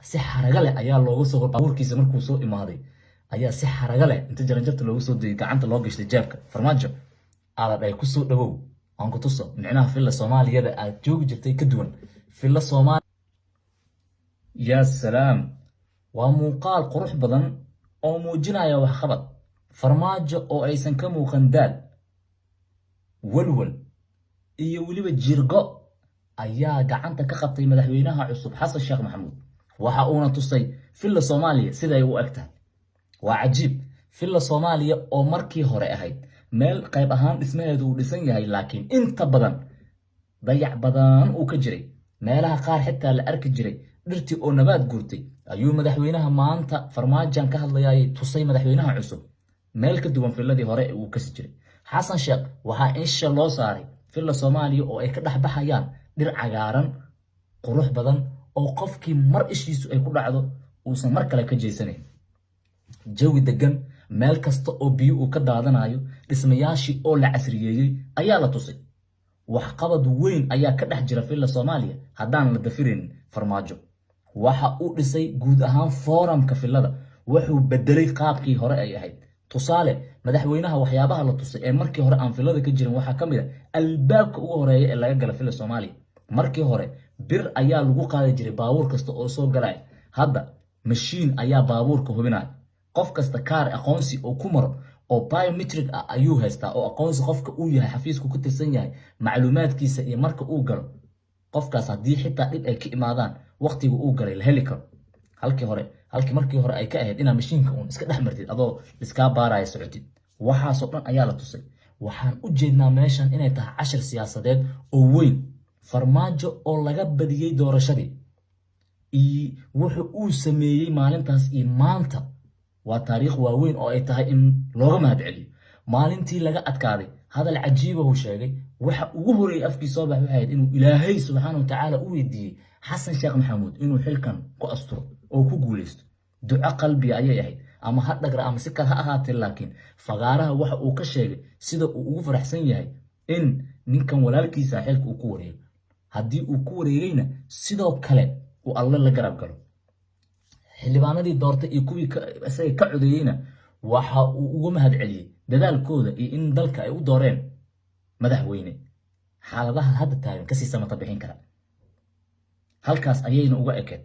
Si xaraga leh ayaa looga soo baabuurkiisa markuu soo imaaday ayaa si xaraga leh inta jaranjarta loogu soo dayay gacanta loo gashtay jeebka. Farmaajo aala dhahay, "Kusoo dhawow, aan ku tuso micnaha Villa Soomaaliyada aad joogi jirtay ka duwan Villa Soomaaliya." Yaa salaam! Waa muuqaal qurux badan oo muujinaya waxqabad Farmaajo oo aysan ka muuqan daal, walwal iyo weliba jirgo ayaa gacanta ka qabtay madaxweynaha cusub Xasan Sheekh Maxamuud. Waxa uuna tusay Villa Soomaaliya siday u eg tahay. Waa cajiib. Villa Soomaaliya oo markii hore ahayd meel qayb ahaan dhismaheedu uu dhisan yahay, laakiin inta badan dayac badan uu ka jiray, meelaha qaar xitaa la arki jiray dhirtii oo nabaad guurtay, ayuu madaxweynaha maanta Farmaajan ka hadlayay tusay madaxweynaha cusub meel ka duwan villadii hore ee uu kasi jiray. Xasan Sheekh waxaa insha loo saaray Villa Soomaaliya oo ay ka dhex baxayaan dhir cagaaran qurux badan oo qofkii mar ishiisu ay ku dhacdo uusan mar kale ka jeysanayn. Jawi degan, meel kasta oo biyo uu ka daadanayo, dhismayaashii oo la casriyeeyey ayaa la tusay. Waxqabad weyn ayaa ka dhex jira Villa Soomaaliya haddaan la dafiraynin. Farmaajo waxa uu dhisay guud ahaan foorumka villada, wuxuu bedelay qaabkii hore ay ahayd. Tusaale, madaxweynaha waxyaabaha la tusay ee markii hore aan villada ka jirin waxaa ka mid a albaabka ugu horeeya ee laga gala Villa Soomaaliya. Markii hore bir ayaa lagu qaadi jiray baabuur kasta oo soo galaya. Hadda mashiin ayaa baabuurka hubinaya. Qof kasta kaar aqoonsi oo ku maro oo biometric ah ayuu haystaa, oo aqoonsi qofka uu yahay, xafiisku ku tirsan yahay, macluumaadkiisa iyo marka uu galo qofkaas, haddii xitaa dhib ay ka imaadaan waqtiga uu galay, la heli karo. Halkii hore, halkii markii hore ay ka ahayd inaa mashiinka uun iska dhex martid adoo iskaa baaraya socotid. Waxaasoo dhan ayaa la tusay. Waxaan u jeednaa meeshan inay tahay cashir siyaasadeed oo weyn. Farmaajo oo laga badiyey doorashadii iyo wuxuu uu sameeyey maalintaas iyo maanta waa taariikh waaweyn oo ay tahay in looga mahad celiyo. Maalintii laga adkaaday hadal cajiibahu sheegay. Waxa ugu horeeyey afkii soo bax waxay ahayd inuu Ilaahay subxaana wa tacaala u weydiiyey Xasan Sheekh Maxamuud inuu xilkan ku asturo oo ku guuleysto. Duco qalbiga ayay ahayd, ama ha dhagra ama si kale ha ahaatee, laakiin fagaaraha waxa uu ka sheegay sida uu ugu faraxsan yahay in ninkan walaalkiisa xilka uu ku wareego, haddii uu ku wareegayna sidoo kale uu Alle la garab galo. Xildhibaanadii doortay iyo kuwii isaga ka codeeyeyna waxa uu uga mahad celiyey dadaalkooda iyo in dalka ay u dooreen madaxweyne xaaladaha hadda taagan kasii samata bixin kara. Halkaas ayayna uga ekeed.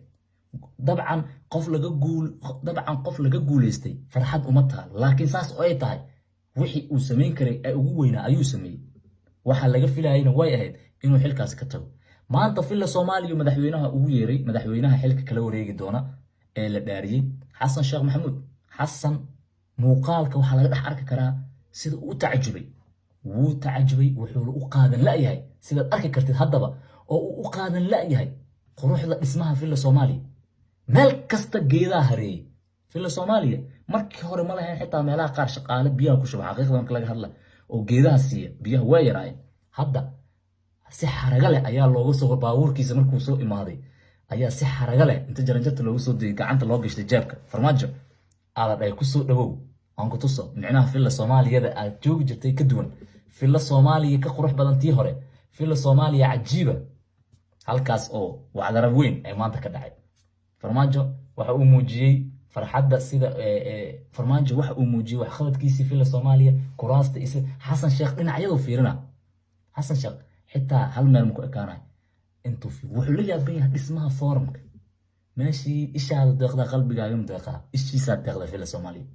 Dabcan qof laga guuleystay farxad uma taal, laakiin saas oo ay tahay wixii uu samayn karay ee ugu weynaa ayuu sameeyey. Waxa laga filayayna way ahayd inuu xilkaasi ka tago. Maanta Villa Soomaaliya madaxweynaha ugu yeeray madaxweynaha xilka kala wareegi doona ee la dhaariyey, Xasan Sheekh Maxamuud. Xasan muuqaalka waxaa laga dhex arki karaa sida uu u tacajubay. Wuu tacajubay, wuxuuna u qaadan la'yahay, sidaad arki kartid haddaba, oo uu u qaadan la'yahay quruxda dhismaha Villa Soomaaliya. Meel kasta geedaha hareeyey Villa Soomaaliya. Markii hore ma lahayn xitaa meelaha qaar shaqaale biyaha ku shuba. Xaqiiqda marka laga hadla oo geedaha siiya biyaha waa yaraayeen. Hadda si xaraga leh ayaa looga soo baabuurkiisa markuu soo imaaday ayaa si xaraga leh inta jaranjarta loogu soo dayay gacanta loo gashtay jeebka. Farmaajo aala dhahay, "Kusoo dhawow, aan ku tuso micnaha Villa Soomaaliyada aad joogi jirtay ka duwan, Villa Soomaaliya ka qurux badan tii hore, Villa Soomaaliya cajiiba." Halkaas oo wacdarab weyn ay maanta ka dhacay. Farmaajo waxa uu muujiyey farxadda sida Farmaajo waxa uu muujiyey waxqabadkiisii Villa Soomaaliya, kuraasta isa. Xasan Sheekh dhinacyadu fiirina. Xasan Sheekh xitaa hal meel ma ku ekaanayo. Intuu wuxuu la yaaban yahay dhismaha forumka. Meeshii ishaada deeqdaa qalbigaaga deeqaa, ishiisaa deeqda Villa Soomaaliya.